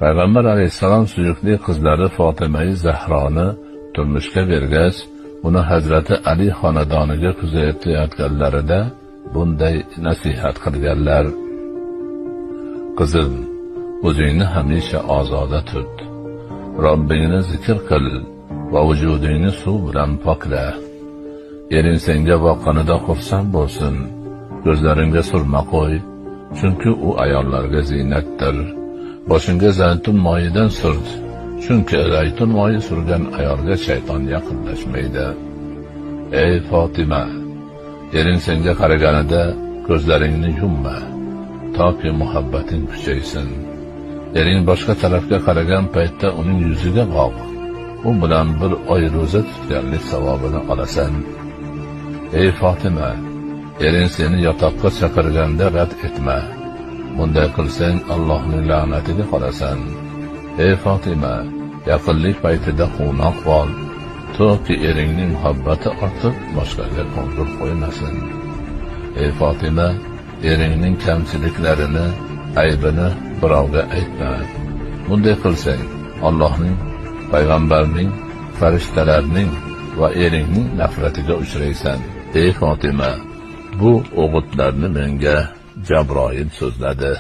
Payg'ambar alayhissalom suyukli qizlari Fotimai Zahroni turmushga bergach, uni Hazrati Ali xonadoniga kuzatayotganlarida bunday nasihat qilganlar: Qizim, o'zingni hamisha ozoda tut. Robbingni zikr qil va vujudingni suv bilan pokla. Ering senga boqqanida xursand bo'lsin. Ko'zlaringga surma qo'y, chunki u ayollarga ziynatdir. Boshingga zaytun moyidan surt, chunki zaytun moyi surgan ayolga shayton yaqinlashmaydi. Ey Fotima, ering senga qaraganida ko'zlaringni yumma, toki muhabbating kuchaysin. Ering boshqa tarafga qaragan paytda uning yuziga boq. U bilan bir oy ro'za tutganlik savobini olasan. Ey Fotima, ering seni yotoqqa chaqirganda rad etma. Bunday qilsang Allohning la'natiga qolasan. Ey Fotima, yaqinlik paytida quvnoq bo'l, toki eringning muhabbati ortib boshqaga ko'ngil qo'ymasin. Ey Fotima, eringning kamchiliklarini, aybini birovga aytma. Bunday qilsang Allohning, payg'ambarning, farishtalarning va eringning nafratiga uchraysan. Ey Fotima, bu o'g'itlarni menga Jabroil so'zladi.